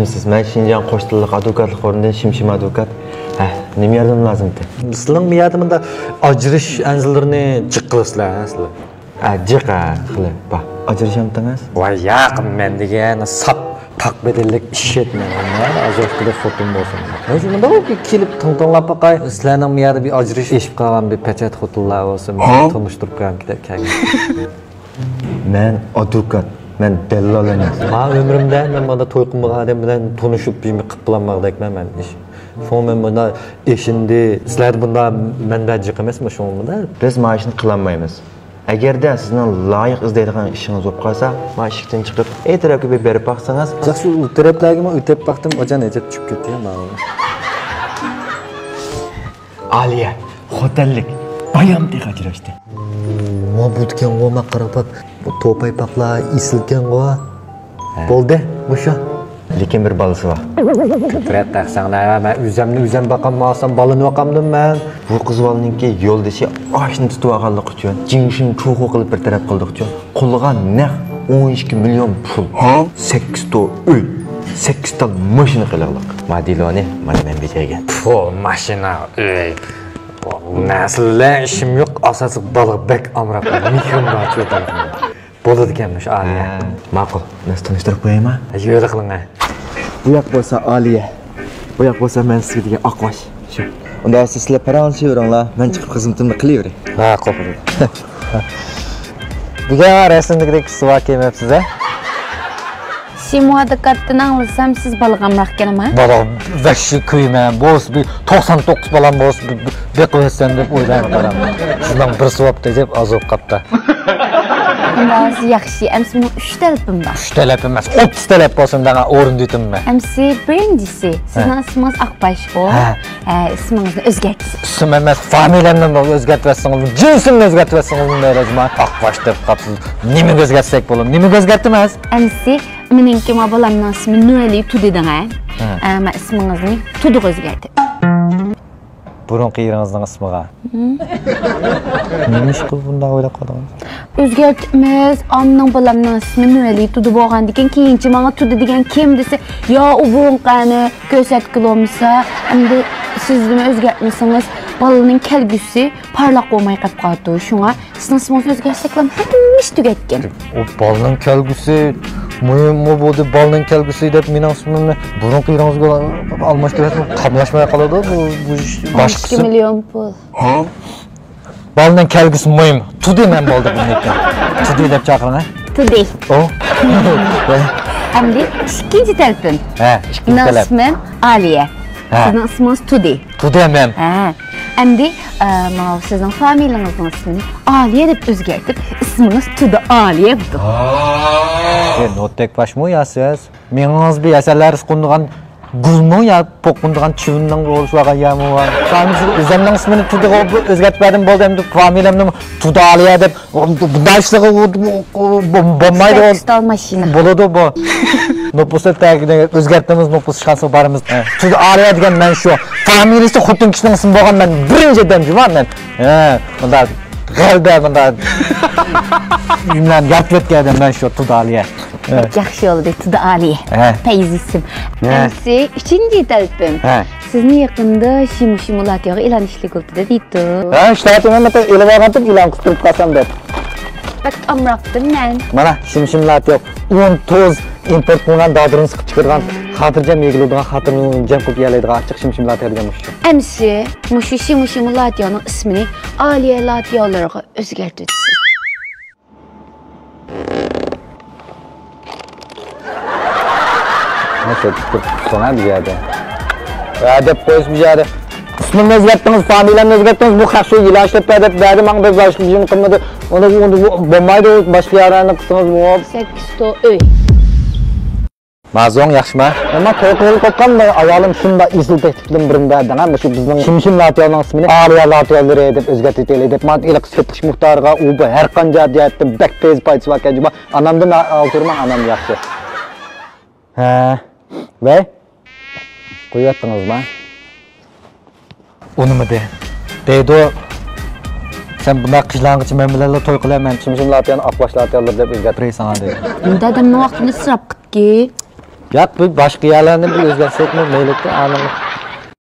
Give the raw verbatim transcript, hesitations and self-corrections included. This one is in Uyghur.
سىز، مەن شىنجاڭ قوش تىللىق ئادۋوكاتلىق ئورنىدىن شىمشىم ئادۋوكات. ھە، نېمە ياردەم لازىمكەن؟ سىلىڭ مۇ يەردە مۇنداق ئاجرىشىش ئەنزىلىرىنى جىق قىلىسىلەر، ھە، سىلەر؟ ھە، جىق، ھە، خېلى بار. ئاجرىشامتىڭىز؟ ۋاي ياق، مەن دېگەن ساپ تاق بەدەللىك ئىششەتمەن. ھازىر ئۈستىدە خوتۇن بولسۇن. ھە، شۇ مۇنداق كېلىپ تىڭ-تىڭلاپ باقاي. سىلەرنىڭ مۇ يەردە بىر ئاجرىشىش ئېشىپ قالغان بىر پەچەت خوتۇنلار بولسا، مەن تونۇشتۇرۇپ قويامتى دەپ كەلگەن. مەن ئادۋوكات، مەن دەللال ئەمەس. ماڭا ئۆمرۈمدە مەن مانا توي قىلمىغان ئادەم بىلەن تونۇشۇپ بىر قىلىپ بولالمىغۇدەكمەن مەن ئىش. شۇڭا مەن مۇنداق ئېشىندى، سىلەردە بۇنداق مەنبە جىق ئەمەسمۇ شۇڭا مۇنداق. بىز مانا شۇنى قىلالمايمىز. ئەگەردە سىزنىڭ لايىق ئىزدەيدىغان ئىشىڭىز بولۇپ قالسا، مانا ئىشىكتىن چىقىپ ئەي تەرەپكە بىر بېرىپ باقسىڭىز. ياخشى، ئۇ تەرەپلەرگىمۇ ئۆتۈپ باقتىم، ئاجان ئەجەب چۈشۈپ كەتتى يا ماڭا. ئالىيە، خوتەنلىك، بايام تېخى ئاجراشتى. مانا بۇدىكەنغۇ، مانا قاراپ باق، بۇ توپايپاقلار ئېسىلكەنغۇ. ھە. بولدى، مۇشۇ. لېكىن بىر بالىسى بار. كۆپرەك تەخسەڭلار، مەن ئۆزەمنى ئۆزەم باقالماسام، بالىنى باقامدىم مەن. بۇ قىز بالىنىڭكى يولدىشى ئاشنى تۇتۇۋالغانلىقى ئۈچۈن، جىڭشىن چۇخۇ قىلىپ بىر تەرەپ قىلدىقى ئۈچۈن، قولىغا نەق ئون ئىككى مىليون پۇل، سەككىز تو ئۆي، سەككىز تال ماشىنا قىلىغلىق. ما دېلونى مانا مەن بېجەرگەن. پۇل، ماشىنا، ئۆي. بۇ نەرسىلەر ئىشىم يوق، ئاساسلىق بالىغا بەك ئامراق، مېھرىم بار شۇ بالىغا. بولىدىكەن مۇشۇ ئالىيە. ھە، ماقۇل. مەن سىزنى تونۇشتۇرۇپ قويايما؟ يۈرە قىلىڭ، ھە. بۇ ياق بولسا ئالىيە. بۇ ياق بولسا مەن سىزگە دېگەن ئاقباش. شۇ. ئۇنداق بولسا سىلەر پاراڭلىشىۋېرىڭلار. مەن چىقىپ خىزمىتىمنى قىلىۋېرەي. ھە، قوپۇر. بۈگۈن رەسىمدىكىدەك سۇۋا كىيمەپسىز، ھە؟ شىمۇ ئادۋوكاتتىن ئاڭلىسام، سىز بالىغا ئامراقكەن ئەمە؟ بالا ۋەھشىي كۆيىمەن. بولسا بىر توقسان توققۇز بالام بولسا، بېقىۋەتسەم دەپ ئويلايمەن، قاراڭ. شۇنىڭ بىر سوۋاپ تېجەپ ئازۇپ قاپتا. ئۇنداق ياخشى. ئەمسە مېنىڭ ئۈچ تەلىپىم بار. ئۈچ تەلەپ ئەمەس، ئوتتۇز تەلەپ بولسۇن، دەڭە ئورۇن دېتىممەن. ئەمسە بىرىنچىسى، سىزنىڭ ئىسمىڭىز ئاقباشقۇ. ھە. ھە، ئىسمىڭىزنى ئۆزگەرتىسىز. ئىسىم ئەمەس، فامىلەمنى ئۆزگەرتىۋەتسىڭىز، جىنسىمنى ئۆزگەرتىۋەتسىڭىز، مەيلى، ئاقباش دەپ قاپسىز. نېمىگە ئۆزگەرتسەك بولىدۇ؟ نېمىگە ئۆزگەرتىمىز؟ ئەمسە مېنىڭكى ما بالامنىڭ ئىسمى نۇرئەلى تۇدى دەڭە. ھە. ئە، مەن ئىسمىڭىزنى تۇدىغا ئۆزگەرتىپ. بۇرۇنقى ئېرىڭىزنىڭ ئىسمىغا. ھىم. نېمە ئىش قىلىپ بۇنداق ئويلاپ قالدىڭىز؟ ئۆزگەرتىپمىز. ئامنىڭ بالامنىڭ ئىسمى نۇرئەلى تۇدى بولغاندىكىن، كېيىنچە ماڭا تۇدى دېگەن كىم دېسە، يا ئۇ بۇرۇنقى ئەنە كۆرسەتكىلى بولمىسا، ئەمدى سىزمۇ ئۆزگەرتمىسىڭىز، بالىنىڭ كەلگۈسى پارلاق بولماي قېلىپ قالىدۇ. شۇڭا سىزنىڭ ئىسمىڭىزنى ئۆزگەرتسەكلا ھەممە ئىش تۈگەتكەن. ئۇ بالىنىڭ كەلگۈسى مۇھىممۇ بولدى، بالىنىڭ كەلگۈسى دەپ مېنىڭ ئىسمىمنى بۇرۇنقى ئېرىڭىزگە ئالماشتۇرۇۋەتسىڭىز قاملاشماي قالىدۇ بۇ، بۇ ئىش. باشقىسى. ئون ئىككى مىليون پۇل. بالىنىڭ كەلگۈسى مۇھىم. تۇدى مەن بولدى بۇندىن كېيىن. تۇدى دەپ چاقىرىڭ، ھە؟ تۇدى. ئۇ. ئەمدى ئىككىنچى تەلىپىم. ھە، ئىككىنچى تەلەپ. مېنىڭ ئىسمىم ئالىيە. ھە. سىزنىڭ ئىسمىڭىز تۇدى. تۇدى مەن. ھە. ئەمدى، ئە، ماۋۇ سىزنىڭ فامىلىڭىزنىڭ ئىسمىنى ئالىيە دەپ ئۆزگەرتىپ، ئىسمىڭىز تۇدى ئالىيە بولدى. ئە، نوتەك باشمۇ يا سىز؟ مېڭىڭىز بىر يەسەنلەر سۇقۇنىدىغان گۈلمۇ يا پوقۇنىدىغان چىۋىننىڭ روھى سۇۋالغان يەرمۇ بار؟ سىز ئۆزۈمنىڭ ئىسمىنى تۇدىغا ئۆزگەرتىپ بەردىم، بولدى، ئەمدى فامىلەمنىمۇ تۇدى ئالىيە دەپ، بۇنداق ئىشلارغا بولمايدۇ. سەككىز تال ماشىنا. بولىدۇ بۇ. نوپۇسنى تەگىنى ئۆزگەرتىمىز، نوپۇس ئىشخانىسىغا بارىمىز. تۇدى ئالىيە دېگەن مەن شۇ. فامىلىسى خوتۇن كىشىنىڭ ئىسمى بولغان مەن بىرىنچى ئادەم جۇما مەن. ھە، مۇنداق غەلىبە، مۇنداق يۇملارنى يارىتىپ ئۆتكەن ئادەم مەن شۇ، تۇدى ئالىيە. ھە. بەك ياخشى بولدى، تۇدى ئالىيە. ھە. پەيزى ئىسىم. ھە. ئەمسە ئۈچىنچى تەلىپىم. ھە. سىزنى يېقىندا شىمۇ شىمۇ لاتىياغا ئېلان ئىشلىگىلى دەيتتى. ھە، ئىشلەۋاتىمەن، مانا ئېلىپ ئالغانتىم، ئېلان قىستۇرۇپ قالسام دەپ. بەك ئامراقتىم مەن. مانا شىمۇ شىمۇ لاتىياغا ئون توز ئىمپورت قىلىنغان دادۇرنى سىقىپ چىقىرغان، خاتىرجەم يېگىلىدىغان، خاتىرىنى جەم قىلىپ يەلەيدىغان ئاچچىق شىمۇ شىمۇ لاتىيا دېگەن مۇشۇ. ئەمسە مۇشۇ شىمۇ شىمۇ لاتىيانىڭ ئىسمىنى ئالىيە لاتىيالىرىغا ئۆزگەرتىۋېتىسىز. نەسە تۇتۇپ سونا بىر يەردە. ھە دەپ قويسا بىر يەردە. ئىسمىمنى ئۆزگەرتتىڭىز، فامىلەمنى ئۆزگەرتتىڭىز، بۇ خەق شۇ يىلان ئىشلەپ بەر دەپ بەردى ماڭا، بىر باشقا بىر يېرىنى قىلمىدى. ئۇنى، ئۇنى بولمايدۇ، باشقا يەرلەرنى قىلسىڭىز بولۇپ. سەككىز تو ئۆي. مازوڭ ياخشىما؟ مەن توي قىلغىلى قوپقان، ئايالىم شۇنداق ئېسىل تەكلىپلىرىنىڭ بىرىنى بەردى، مۇشۇ بىزنىڭ شىمشىم لاتىيانىڭ ئىسمىنى ئالىيە لاتىيالىرى دەپ ئۆزگەرتىۋېتەيلى دەپ، ماڭا ھېلىقى سېتىش مۇختارىغا، ئۇ بۇ ھەر قانچە جەھەتتىن بەك پەيزى پايدىسى باركەن جۇما. ئانامدىن ئالتۇرماڭ، ئانام ياخشى. ھە. ۋەي. قويۇۋەتتىڭىزما؟ ئۇنىمىدى. دەيدۇ، سەن بۇنداق قىژلانغىچە مەن بىلەنلا توي قىلە، مەن شىمشىم لاتىيان، ئاقباش لاتىيانلىرى دەپ ئۆزگەرتىپ بېرەي ساڭا دەيدۇ. بۇنداق ئادەمنىڭ ۋاقتىنى ئىسراپ قىلدى. ياق، بىر باشقا يەرلەرنى بىر ئۆزگەرتسەكمۇ مەيلىكى، ئانىڭ